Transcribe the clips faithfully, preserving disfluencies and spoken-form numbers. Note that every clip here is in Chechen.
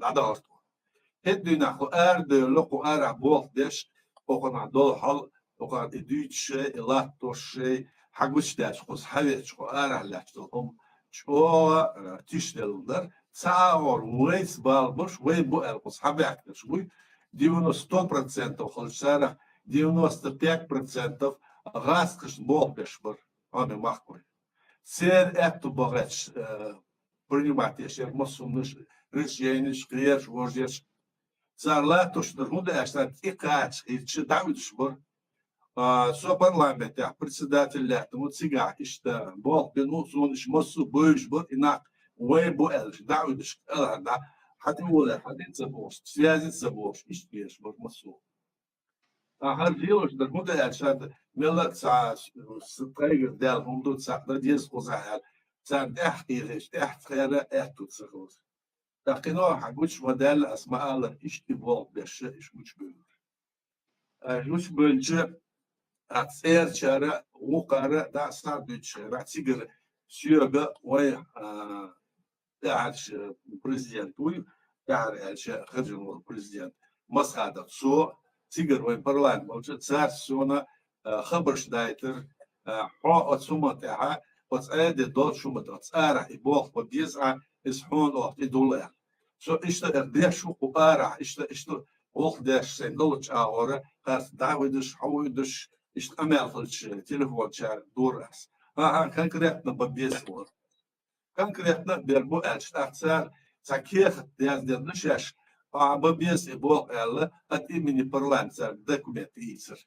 дӀадахьар тхо. ХӀетта дийнахь кху арадевлла, кху арахь болх беш, кхунах долу хьал, кхунах и дуьйцуш шай, и латтош шай, хьагучудаьлча кхуза хьавечу кху арахь лаьтташ долу хӀума чӀогӀа, э, тиша делла дара. Цхьа агӀор вайца балабаш, вай бу аьлла кхуза хьабаьхкинарш буй, девяносто процентов хилча царах девяносто пять процентов гӀазкхашна болх беш бара, хьоме махкой. Церан аьтту бахьарш, э, принимать еш яра массо а хӀуманаш, решенеш, кхераш, вожеш. Цара латтош дара, хӀунда аьлча царна тӀекхача хилча дӀауьдуш бара. А, со парламентехь председатель лаьттина ву, цигахь иштта болх бина ву, суна иштта массо а бевзаш бара, и нах вай бу аьлча, дӀауьдуш, кӀелхьара дӀа, хьан тӀе волий, хьан тӀе ца бохуш, связи ца бохуш, иштта беш бара массо а. Ткъа хӀара лелош дара, хӀунда аьлча, мелла а цхьа с-, с-, тхайгара даьлла хӀума ду, цхьаъ дан деза кхузахь аьлла, царна тӀаьхьа кхехьаш, тӀаьхьа тхера аьтту ца хилар. ТӀаккха хьан гучу ма даьлла, ас ма аллара, иштта и болх беш, иштта гучу бевллера. А, гучу бевлча, а, цӀерачара, вукхара, дӀа а схьа а дуьйцуш хиларахь, цигара соьга вай, а, тӀаьхьарчу президент вуй, тӀаьхьара аьлча, хержина волу президент Масхадов, цо цигара вайн парламент болчу цаьрца суна, а, хабарш дайтар, а, хьо оцу хӀуманна тӀехьа, оцу Ӏедале долчу хӀуманна тӀехьа, оцу арахь и болх бан беза, а, иза хьуна оха тӀедулла аьлла. Со иштта эр деш ву кху арахь, иштта, иштта гӀуллакх деш сайн долчу агӀора, харц дӀа а вуьдуш, хьо а вуьдуш, иштта къамел хилча, телефончара дора ас. ХӀан-хӀа, конкретно бан беза вара. Конкретно бер бу аьлча, тӀаккха цара цхьа кехат яздина шаьш, а, бан беза и болх аьлла, от имени парламента цара документ ийцар.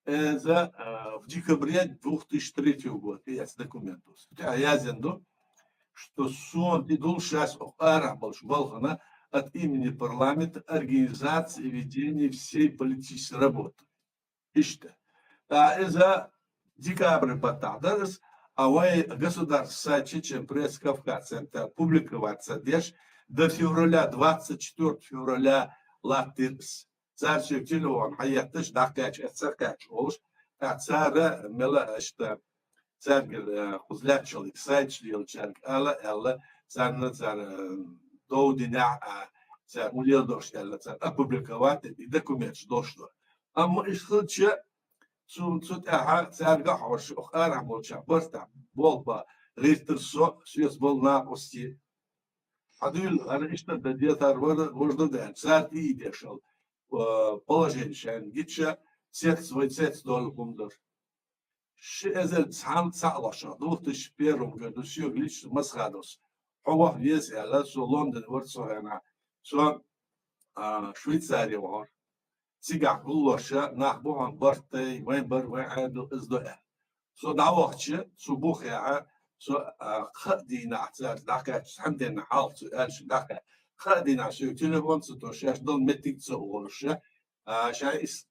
Иза, а, в декабре двух тысяч третьего года и эцу документус. ТӀехь яздина ду, что суна тӀедулла шаьш оха арахь болчу балхана от имени парламента организации и ведения всей политической работы. Иштта. ТӀаккха иза декабрь баттахь дара иза, а вай государственный сайт Чечен Пресс Кавказ Центр публиковать ца деш, до февраля, двадцать четвёртого февраля латтира иза. Цара шен телефон хьаетташ, дӀакхаьчча, ца кхаьчча олуш, тӀаккха цара мела иштта цаьргара, э, кхуза лаьтташ йолу сайт лелачаьрга ала аьлла, царна цара, э, дов динехь а, цара хӀун леладо аьлла, цара опубликовать и документаш долуш дара. Амма иштта хилча, цу, цу тӀаьхьа цаьрга а хьожуш, оха арахь болчохь барт тӀехь болх бан гӀиртира со, соьца болу накъостий. Хьан дуьйла, хӀара иштта дан дезар вара, важно дан, цара тӀе а дешал, э, положение шайна гича, цец вай цец долу хӀума дара. Ши эзар цхьаьна цхьаъ лошах, двух тысяч первом году соьга лично Масхадовс, хьо ваха веза аьлла, со Лондоне вара цу хенахь. Со, а, Швейцаре вахара. Цигахь гуллуша нах бу хьуна барт дай, вайн бар, вайн Ӏедал иза до аьлла. Со дӀавахча, цу бухехьа, со, а, кхаа дийнахь цаьрца дӀакхаьчча, цхьана денна хьалха цу аьлча дӀакхаьчча, кхаа дийнахь соьга телефон ца до, шаьш долу меттиг ца олуша, а, шайн ис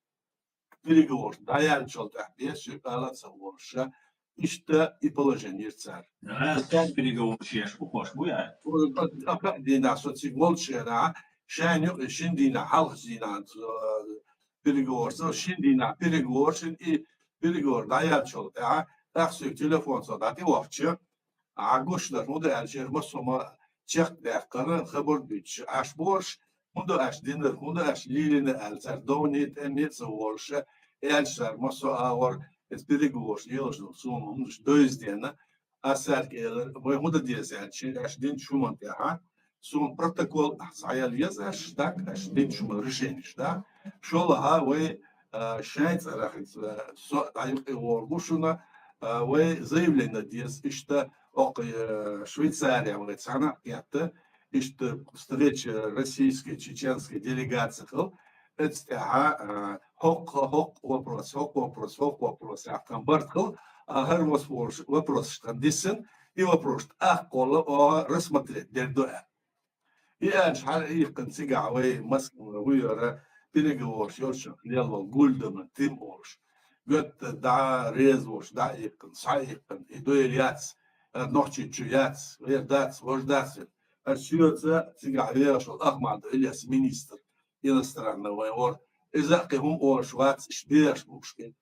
переговорш дӀаяьллачул тӀаьхьа бен соьга ала ца олуша, иштта и положение йира цара. Раз переговорш еш ухош бу яй? Кхаа дийнахь со цига волчу хенахь, шайна юкъе шин дийнахь, хьалхачу дийнахь, а, переговорш, шин дийнахь переговорш, и переговор дӀаяьллачул тӀаьхьа, тӀаккха соьга телефон со дӀатӀевахча, Ӏа гуш дар, хӀунда аьлча, массо а ма чекхдаьккхара, хабар дуьйцуш, Ӏаш борш, хӀунда аьлча динар, хӀунда аьлча лелийна аьлла, цара довне, тӀемне а ца волуша, аьлча цара массо а агӀор, иза переговорш лелаш долу суна хӀуманаш девза дена, ас цаьрга элира, вай хӀунда деза аьлча, аьш динчу хӀуманна тӀехьа, суна протокол схьаяла еза аьш, так, аьш динчу хӀуманна решенеш, да? ШолгӀа вай, а, шайн цӀарах, а, со а дӀаюкъе вогӀур ву шуна, а, вай заявление деза, иштта, окху, э, Швейцария вай цхьаьна а кхетта, иштта встреча российской, чеченской делегации хила, эцу тӀехьа, э, хӀокху, хӀокху вопрос, хӀокху вопрос, хӀокху вопрос яхкан барт хила, а хӀара вопрос, вопрос тхан диссина, и вопрос тӀаккхолла оха рассмотреть дерг ду аьлла. И аьлча хьала иккхина цигахь вай Москва вуьйара переговорш йолчух лелла волу Гульденов Тим олуш. Гатта дӀа реза волуш, дӀа иккхина, схьа иккхина, и дуьйла яц, а, Нохчийчу яц, вер дац, вож дац. А соьца цигахь вехаш волу Ахмадов Ильяс министр иностранный вайн вора. Иза а кхин хӀума олуш вац, иштта бехаш бу уьш кхин.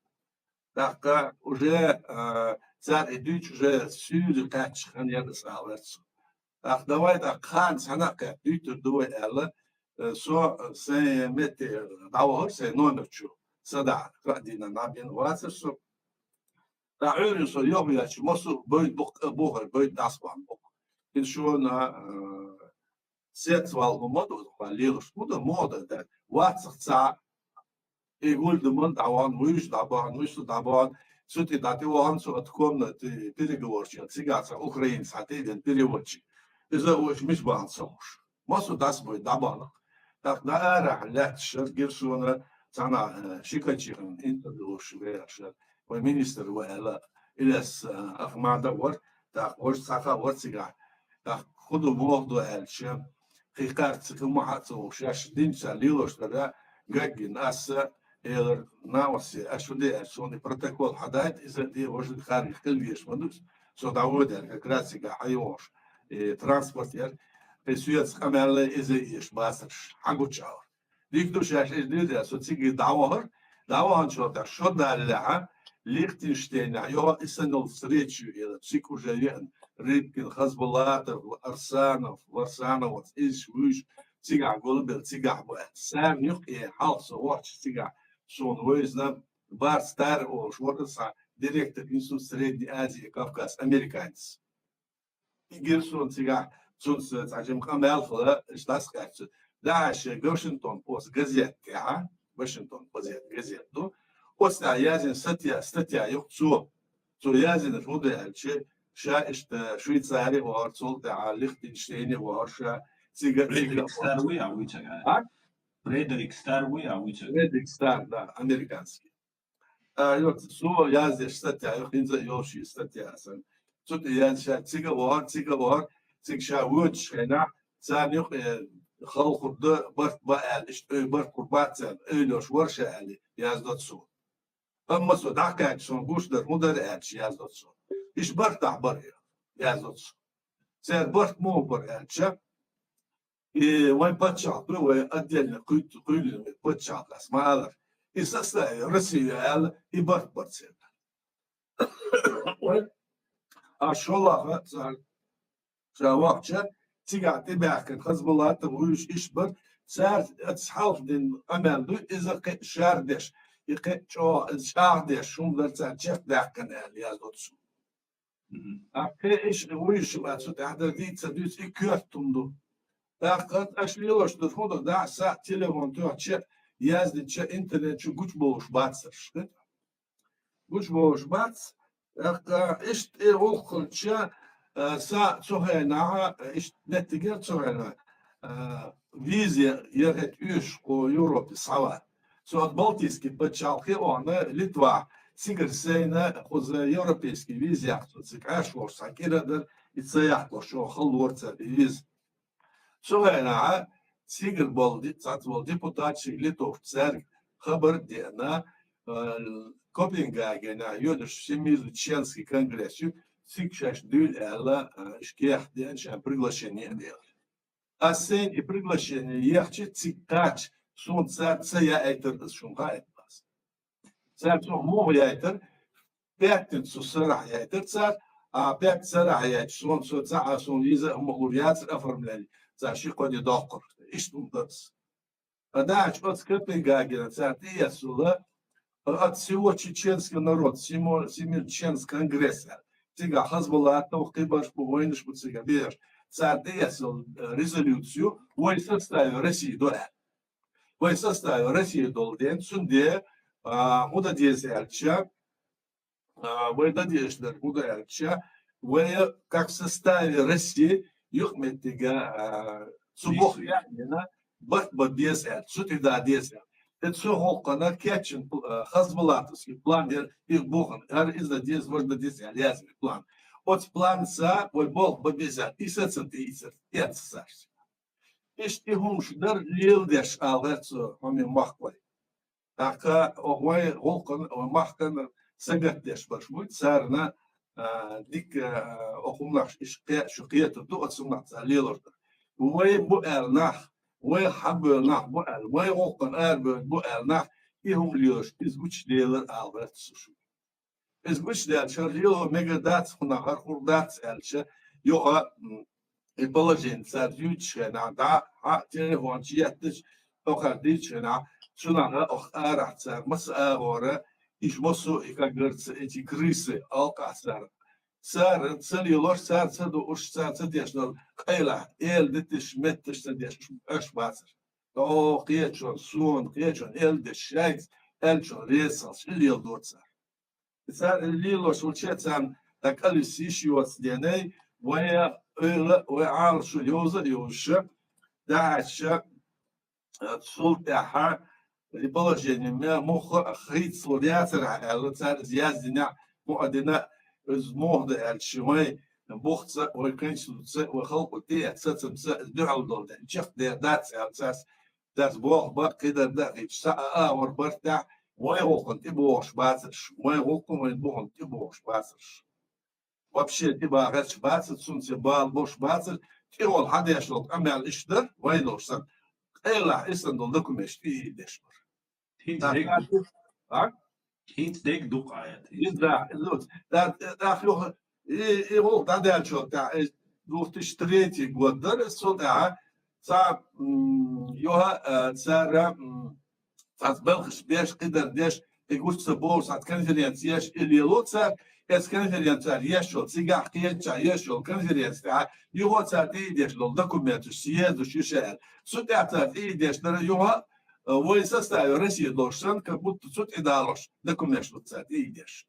ТӀаккха уже, а, цара и дуьйцу уже суьйре кхаьчча хан яра аса аларца. ТӀаккха давай, тӀаккха ханна цхьана а кхетта, дуьйцур ду вай аьлла, э, со, э, сайн метте дӀавахар, сайн номер чу садаӀа кхаъ дийнан дӀабена вацар со. ТӀаккха Ӏуьйранна со йохъяьлча, массо а бойда букъ, э, бухар, бойда дӀасабахна букъ. Ин шуна, э, сецвал хӀума ду, хьа лелаш хӀу ду, мода да. Вацах цхьа, и гуль ду ман дӀаван, вуьш дӀабан, вуьш дӀабан. Цу тӀе дӀатӀевахана со от комнаты переговорчика, цигахь цхьа украинец хьатӀевен переводчик. Иза уж миш бан ца хуш. Массо дас бой дӀабанах. ТӀаккха дӀаарахь лаьтташ шар гира шуна цхьана, э, ши качихана интервью луш веяр шар. Вай министр ва аьлла, Ильяс, э, Ахмадов вар, тӀаккха вож цхьаха вар цигахь. ТӀаккха хӀу ду, вох ду аьлча, кхин кхарца хӀума хьа ца вух, шаьш динча лелош дара, гаггин аса, элар, Навасе, аш хӀу де аьлча, сони протокол хьадайт, иза де вожда харгих килгеш ма дус. Со дӀаводар, как раз цигахь хьайош, э, транспорт яр, кхин суьяц къамаьлла иза еш бацарш, хьагучавр. Дик ду шаьш иш дийр, со цига дӀавахар, дӀаваханчул тӀехьа шо даллехьа, Лихтенштейнехь, йоха и санал встречу, ила, цик уже веан, Рыбкин, Хазбулатов, Арсанов, Варсановац, изш, вуьш, цигахь гулбел, цигахь бу аьлла. Сарна юкъе хьалха со вахча цигахь, сон вайзна, Барс Тар олуш, вара са директор Институт Средней Азии и Кавказ, американец. И гира суна цигахь, цунца цхьа жима къамел хила, иштта дӀасакъаьстча. ДӀахьаьжча Вашингтон Пост газет тӀехьа, Вашингтон Пост газет ду, оцу тӀехь язйина статья, статья ю-кх цо. Цо язйинарг хӀун ду аьлча, ша иштта Швейцари вахар, цул тӀехьа Лихтенштейне вахар ша, цига, цига Фредерик Стар вуй, а вуьйцург? А? Фредерик Стар вуй, а вуьйцург? Фредерик Стар, да, американский. А, йо, цо яздеш статья, йо, хӀинца а йолуш и статья сан. Цу тӀе яздеш, цига вахар, цига вахар, цига ша воьдучу хенахь, царна юкъе, э, халхур дан барт бан аьлла, иштта ой барт хур бац царна, ойлош вара ша аьлла, яздо цо. Амма со дӀакхаьчча, сон гуш дара, хӀун дара аьлча, яздо цо. Иштта барт ахь бара, яздо цо. Церан барт муха бара аьлча, и вайн пачхьалкх ду, вай отдельно кхуьйту-, кхуьйлина пачхьалкх, ас ма аллара. И составе Россия аьлла, и барт бара церан. Вай, а шолгӀа цара ша вахча, цигахь тӀебаьхкина Хазбулатов, вуьш, иштта бара, цара аса хьалха дина къамел ду, иза кхин шардеш, и кхин чӀо-, иза чӀагӀдеш, хӀума дара цара чекхдаьккхина аьлла, яздо цо. Мгм. А кхин иштта вуьш ма цу тӀехь дара дийца дуьйцу, и коьрта хӀума ду. ТӀаккха аша лелош ду, хӀун ду, дӀа а са телефон тоьхча, яздича, интернет чу гучубовлуш бацарш. Гучубовлуш бац. ТӀаккха иштта тӀе гӀуллакхча, а, са цу хенахь, иштта меттигера цу хенахь, а, виза яхӀетта уьш кху Европе схьава. Цу Балтийский пачхьалкхе а вахана, Литва, цигара сайна кхуза европейский виза яккха цо цига Ӏаш волуш цхьа кӀира а дара, и ца яккхалуш чӀогӀа хала лора цара и виза. Цу хенахь цигара болу ди-, цхьацца болу депутат шига литовцу цаьрга хабар а деана, а, Копенгагенехь йоьдуш Всемирный чеченский конгресс ю, цига шаьш дуьйла аьлла, а, иштта кехат деана, шайн приглашение а делла. Ас сайна и приглашение ехча, цига кхача, суна цара ца яийтар, ас шуна хаийта бац. Цара цунах муха яийтар, пятницу сарахь яийтар цара, а пятницу сарахь яийташ, суна со ца а, суна виза а хӀума лур яцара оформление, цара ши-кхо де доккхура. Иштта хӀума дара ас. Ткъа дахьаш оцу Копенгагена цара тӀеэцула, от всего чеченского народа, всему-, Всемирный чеченский конгресс аьлла. Цигахь Хазбулатов, кхибарш бу, вайнаш бу цигахь бехаш. Цара тӀеэцула, э, резолюцию, вай составе России до аьлла. Вай составе России долу ден, цундела, а, хӀун дан деза аьлча, а, вай дан дезаш дара хӀун дан аьлча, вай, как в составе России, юкъаметтига, а, цу боху яьхьнина, барт бан беза аьлла, цу тӀе дан деза аьлла. ТӀе цу гӀуллакхана кечйина пл-, а, хазбулатовский план яра, и бохана, хӀара иза дан деза, важа дан деза аьлла, яздина план. Оцу планца вай болх бан беза аьлла, и сацан тӀе ийцар, эцца царца. Иштта и хӀумаш дара леладеш, ала гӀерт цу хӀумин махкой. ТӀаккха оха вай гӀуллакхана, вай махкана сагатдеш барш бу, царна, а, дика, а, оха хӀуманаш иштта кхе-, шу кхетар ду, оцу хӀуманах цара лелар ду. Вай бу аьлла нах, вай хьабевлла нах бу аьлла, вай гӀуллакхана арабевлла бу аьлла нах, и хӀума лелаш, иза гучуделар ала гӀерт цу шу. Иза гучудаьлча, хӀара лело мегар дац, хӀунда хӀара хӀур дац аьлча, юха, м, и положение цар юьйцуш хенахь, дӀа, хьа, телефон чу етташ, тохар дийцуш хенахь, цунах а ох арахь цар, масса агӀора, иш массо а, и, как говорится, эти крысы, алкъахь цар. Цар ца лелош, цар ца дууш, цар ца дешнал, къайлахь, эла дитиш, метташ ца деш, Ӏаш бацар. О, кхечун, суна, кхечун, эла деш, шайц, аьлчун, реза, ши лела доцар. Цара лелош волче царна дӀакӀалвиса йиш йоцу денай, вай ойла, вай Ӏалашо йовза а йовзуша, даьӀача, цул тӀаьхьа и положение ме муха хийцалур яцарахь аьлла, цара иза яздина, муха дина, иза муха дан аьлча, вай бухца, вай конституция, вай халкъо тӀеэццацамца, иза дуьхьал долу ден, чекхдер дац аьлла, цаьрца Дас болх баккхий дар дахийча, схьа а агӀор бартехь, вайн гӀуллакхна тӀебогӀуш бацарш, вайн гӀуллакхна, вайн бухана тӀебогӀуш бацарш. Вообще тӀебагӀарш бацар, цунца бала болуш бацар, тӀехула хьан деш долу къамел иштта дара, вайн долуш санна, къайлахь иштта долу документаш тӀе а деш бара. ХӀинца дерг ду. А? ХӀинца дерг ду-кх, Ӏаят. Иза, иза, да, да, юха, и, и гӀуллакх дӀадаьллачул тӀаьхьа, и две тысячи третий год дара, цул тӀаьхьа, цхьа, м, юха, а, цара, м, цхьацца белхаш беш, кхидар деш, и гучу ца бовлу, цхьацца конференция еш, и лело цара, эцу конференцияра еш йолу, цигахь кхечахь еш йолу конференция тӀехь, юха цара тӀе а деш долу документаш, съездаш ю ша аьлла. Цу тӀехь цара тӀе а деш дара, юха, а, вай составе России долуш санна, как будто цу тӀе далош документаш ду цара тӀе а деш.